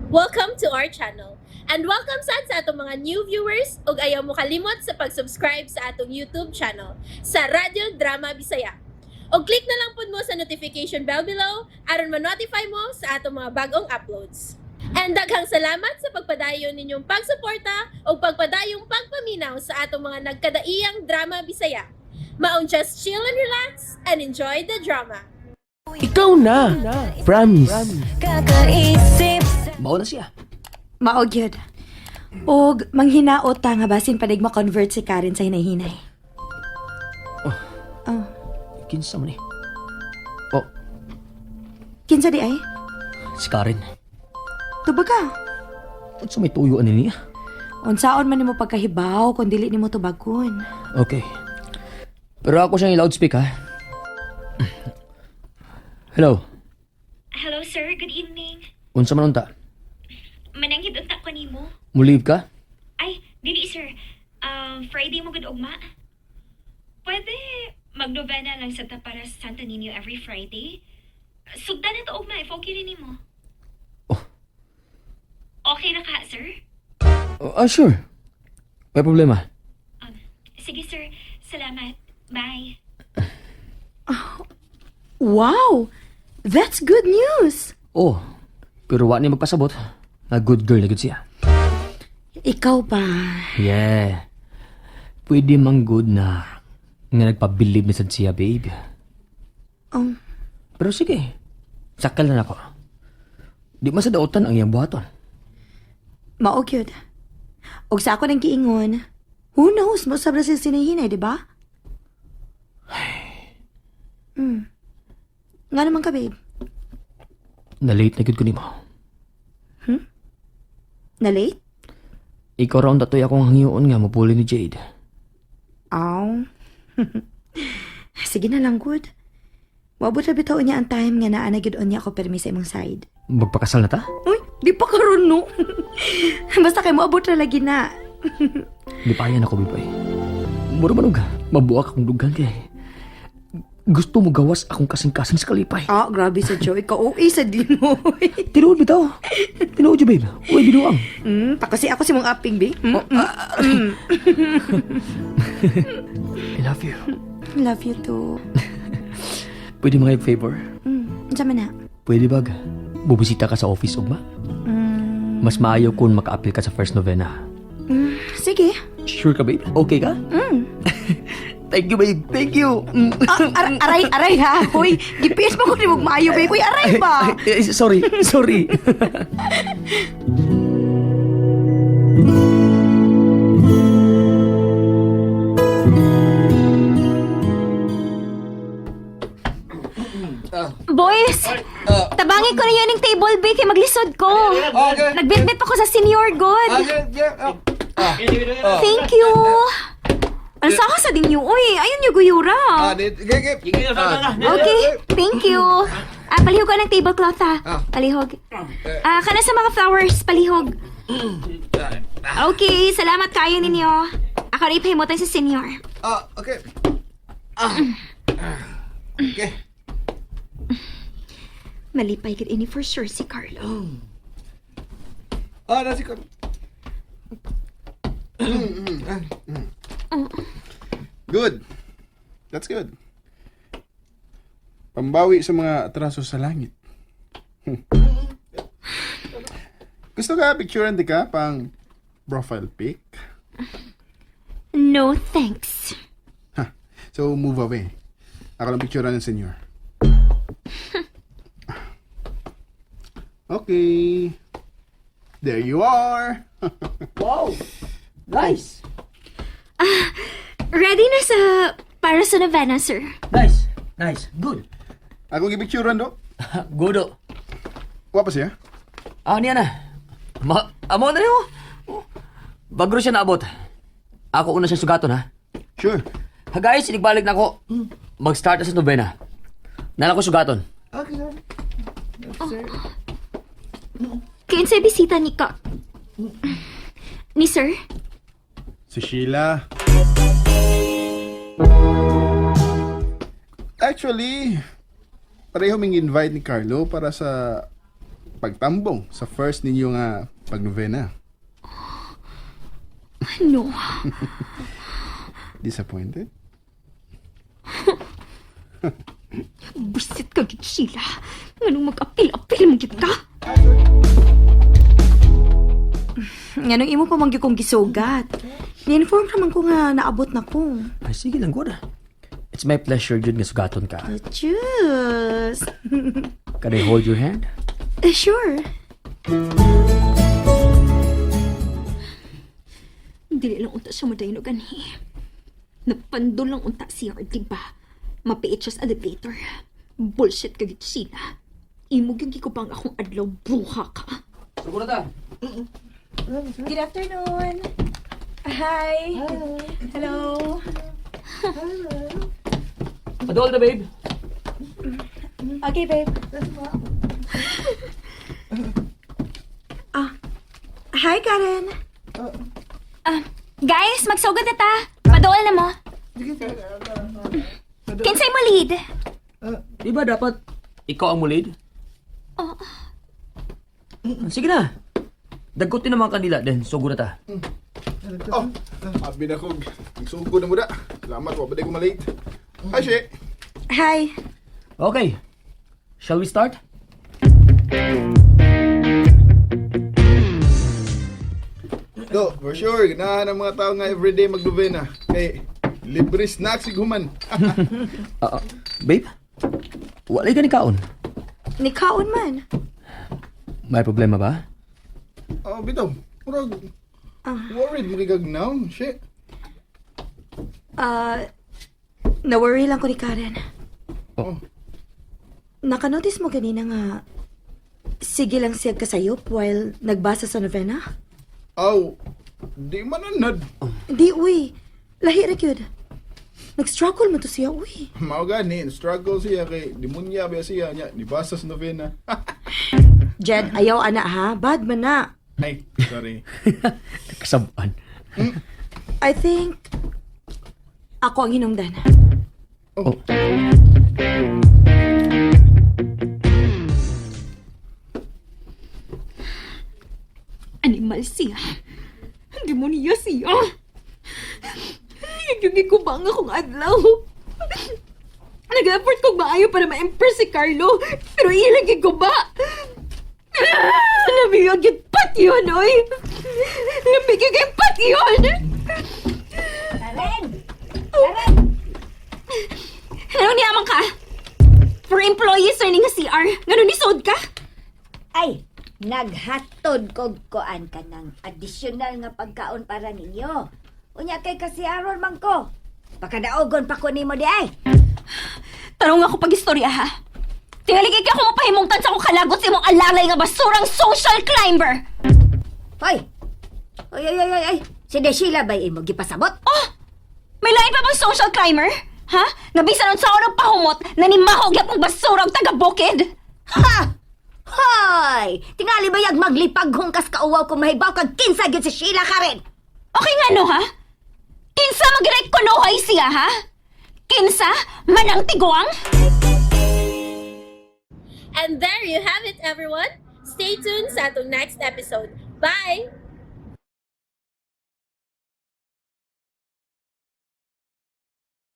Welcome to our channel. And welcome sad sa atong mga new viewers ug ayaw mo kalimot sa pag-subscribe sa atong YouTube channel sa Radyo Drama Bisaya. Og click na lang pud mo sa notification bell below aron ma-notify mo sa atong mga bagong uploads. And daghang salamat sa pagpadayon ninyong pagsuporta ug pagpadayong pagpaminaw sa atong mga nagkadaiyang drama Bisaya. Maong just chill and relax and enjoy the drama. Ikaw na. Promise. Kakaisip Mao na siya. Mao gyud. Og manghinaot ta nga basin panig ma-convert si Karen sa hinay-hinay. Oh. Kinsa man eh. Oh, Kinsa di ay? Si Karen. Tubag ka. Unsa may tuyo ani niya? Unsaon man nimo pagkahibaw kung dili nimo tubagon. Okay. Pero ako siyang i-loudspeak ha. Hello. Hello, sir. Good evening. Unsa man unta? Mananghid unta ko nimo. Mulib ka? Ay, dili, sir. Friday mo gud ugma. Pwede magnovena lang sa ta para sa Santo Niño every Friday. Sugdan na to ugma if okay rin nimo. Oh. Okay na ka, sir? Oh, ah, sure. May problema. Sige, sir. Salamat. Bye. Wow! That's good news! Oh, pero wa ni magpasabot. Na good girl na gud siya. Ikaw ba? Yeah. Pwede mang good na nga nagpabilib ni sad siya, babe. Pero sige, sakal na nako. Di man sa dautan ang iyang buhaton. Mao gyud. Og sa ako nang giingon, who knows, mosab ra sila sinahinay, di ba? Nga naman ka, babe. Na-late na gyud ko nimo. Na late? Ikaw raw ang datoy akong hangyoon nga mapuli ni Jade. Aw. Sige na lang, good. Moabot ra bitaw niya ang time nga naa na gyud unya ako permi sa imong side. Magpakasal na ta? Uy, di pa karon no. Basta kay moabot ra lagi na. Di pa yan ako, bibay. Mura man og mabuak akong dugan kay. Gusto mo gawas akong kasing-kasing sa kalipay. Ah, grabe sa Joe. Ikaw, OA sa di mo. Tinuod bitaw. Tinuod yun, babe. Uy, binuang. Pakasi ako si mong aping, babe. I love you. Love you too. Pwede mga favor? Unsa man na? Pwede ba? Bubisita ka sa office, ugma? Mas maayo kung maka-appeal ka sa first novena. Sige. Sure ka, babe? Okay ka? Thank you, babe. Thank you. Ah, aray, aray ha. Hoy, gipis mo ko ni mong maayo, babe. Uy, aray ba? Eh, sorry, sorry. Boys, tabangi ko na yun yung table, babe, kay maglisod ko. Nagbitbit pa ko sa senior good. Thank you. Ano sa ako sa dinyo? Uy, ayun yung guyura. Okay, thank you. Ah, palihog ka ng tablecloth ha. Palihog. Ah, kana sa mga flowers, palihog. Okay, salamat kayo ninyo. Ako rin ipahimutan sa senior. Ah, okay. Okay. Malipay gid ini for sure si Carlo. Ah, nasi ko. Good. That's good. Pambawi sa mga atraso sa langit. Gusto ka picturean di ka pang profile pic? No thanks. Ha. So move away. Ako lang picturean ng senior. Okay. There you are. Wow! Nice! Ready na sa para sa novena, sir. Nice! Nice. Good. Ako gipicturean do. Good. Oh. Wa pa siya? Ah, niya na. Ma amo na rin oh. Oh. Bagro siya naabot. Ako una siya sugaton ha. Sure. Ha guys, inigbalik na ako. Mag-start na sa novena. Nala ko sugaton. Okay, sir. Kinsay bisita ni ka... Ni sir? Si Sheila. Actually, pareho ming invite ni Carlo para sa pagtambong sa first ninyo nga pagnovena. No. Disappointed? Busit ka gid, Sheila. Nganong mag-apil-apil mo gid ka? Nganong imo pa man gyud kong gisugat. Ni-inform naman ko nga naabot na ko. Ay, sige lang, good. It's my pleasure, jud, nga sugaton ka. Cheers! Can I hold your hand? Eh, sure. Dili lang unta siya madayon og anhi. Nagpandol lang unta siya, di ba? Mapiit siya sa elevator. Bullshit ka gid, Sheila. Imo gyud gikubang akong adlaw buha ka. Sugo na ta. Good afternoon. Hi. Hello. Padol na, babe. Okay, babe. Ah. Hi, Karen. Guys, magsugod na ta. Padool na mo. Kinsay mo lead? Di ba dapat ikaw ang mulid? Oo. Sige na. Dagkotin naman kanila, then sugo na ta. Oh, abi na ko. Nagsugod na mo da. Salamat, wa ba di ko malate. Hi, She. Hi. Okay. Shall we start? Do, for sure, ganahan ang mga tao nga everyday magnovena. Kay, libre snacks human. Babe? Walay ka ni kaon. Ni kaon man. May problema ba? Oh, bitaw. Murag, worried mo kay now, She. Ah, na-worry lang ko ni Karen. Oh. Nakanotice mo kanina nga sige lang siya kasayop while nagbasa sa novena? Aw, di man anad. Di, uy. Lahi ra gyud. Nag-struggle man to siya, uy. Mao gani, struggle siya kay demonya ba siya nya, nibasa sa novena. Jed, ayaw ana ha. Bad man na. Ay, sorry. Kasabaan. I think ako ang hinungdan. Oh. Animal siya. Demonyo siya. Yung gikubang akong adlaw. Nag-effort kong maayo para ma-impress si Carlo, pero ilang gikuba. Lamig ang pat yun, oy! Lamig ang pat yun! Karen! Karen! Ano niyaman ka? For employees ni nga CR, ngano ni sod ka? Ay, naghatod kog koan ka ng additional nga pagkaon para ninyo. Unya kay kasi aron man ko. Pakadaogon pa ko nimo di ay. Tanong ako pag-istorya ha. Tingaligay ka ako mapahimungtan sa akong kalagot sa imong alalay nga basurang social climber! Hoy! Oy, oy, oy, oy, oy. Si De Sheila bay imo gipasabot? Oh! May lain pa bang social climber? Ha? Nabisan sa ng pahumot na ni mahog yapong basurang taga-bukid! Ha! Hoy! Tingali ba yag maglipag hungkas kauwaw kung mahibaw kag kinsa gyud si Sheila Karen? Okay nga no ha? Kinsa magiray kunuhay siya ha? Kinsa? Manang tiguang? And there you have it, everyone. Stay tuned sa atong next episode. Bye!